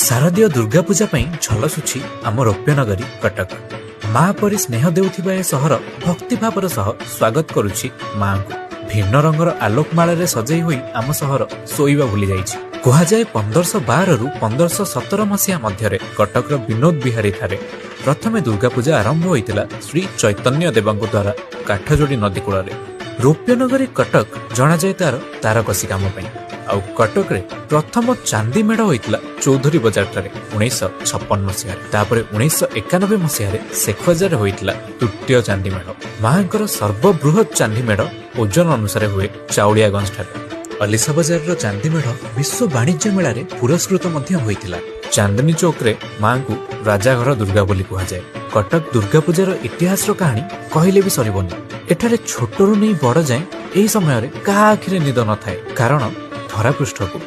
ଶାରଦୀୟ ଦୁର୍ଗାପୂଜା ପାଇଁ ଝଲସୁଛି ଆମ ରୌପ୍ୟନଗରୀ କଟକ। ମା ପରି ସ୍ନେହ ଦେଉଥିବା ଏ ସହର ଭକ୍ତିଭାବର ସହ ସ୍ୱାଗତ କରୁଛି ମାଙ୍କୁ। ଭିନ୍ନ ରଙ୍ଗର ଆଲୋକମାଳାରେ ସଜେଇ ହୋଇ ଆମ ସହର ଶୋଇବା ଭୁଲି ଯାଇଛି। କୁହାଯାଏ 1512ରୁ 1517 ମସିହା ମଧ୍ୟରେ କଟକର ବିନୋଦ ବିହାରୀ ଠାରେ ପ୍ରଥମେ ଦୁର୍ଗାପୂଜା ଆରମ୍ଭ ହୋଇଥିଲା ଶ୍ରୀ ଚୈତନ୍ୟ ଦେବଙ୍କ ଦ୍ୱାରା କାଠଯୋଡ଼ି ନଦୀ କୂଳରେ। ରୌପ୍ୟନଗରୀ କଟକ ଜଣାଯାଏ ତାର ତାରକସି କାମ ପାଇଁ। ଆଉ କଟକରେ ପ୍ରଥମ ଚାନ୍ଦି ମେଢ ହୋଇଥିଲା ଚୌଧୁରୀ ବଜାରଠାରେ 1956 ମସିହାରେ। ତାପରେ 1991 ମସିହାରେ ଶେଖବଜାରରେ ହୋଇଥିଲା ତୃତୀୟ ଚାନ୍ଦି ମେଢ। ମାଙ୍କର ସର୍ବବୃହତ ଚାନ୍ଦି ମେଢ ଓଜନ ଅନୁସାରେ ହୁଏ ଚାଉଳିଆଗଞ୍ଜ ଠାରେ। ଅଲିସା ବଜାରର ଚାନ୍ଦି ମେଢ ବିଶ୍ୱ ବାଣିଜ୍ୟ ମେଳାରେ ପୁରସ୍କୃତ ମଧ୍ୟ ହୋଇଥିଲା। ଚାନ୍ଦିନୀ ଚୌକରେ ମାଙ୍କୁ ରାଜାଘର ଦୁର୍ଗା ବୋଲି କୁହାଯାଏ। କଟକ ଦୁର୍ଗାପୂଜାର ଇତିହାସର କାହାଣୀ କହିଲେ ବି ସରିବନି। ଏଠାରେ ଛୋଟରୁ ନେଇ ବଡ଼ ଯାଏଁ ଏହି ସମୟରେ କାହା ଆଖିରେ ନିଦ ନଥାଏ, କାରଣ ଧରାପୃଷ୍ଠକୁ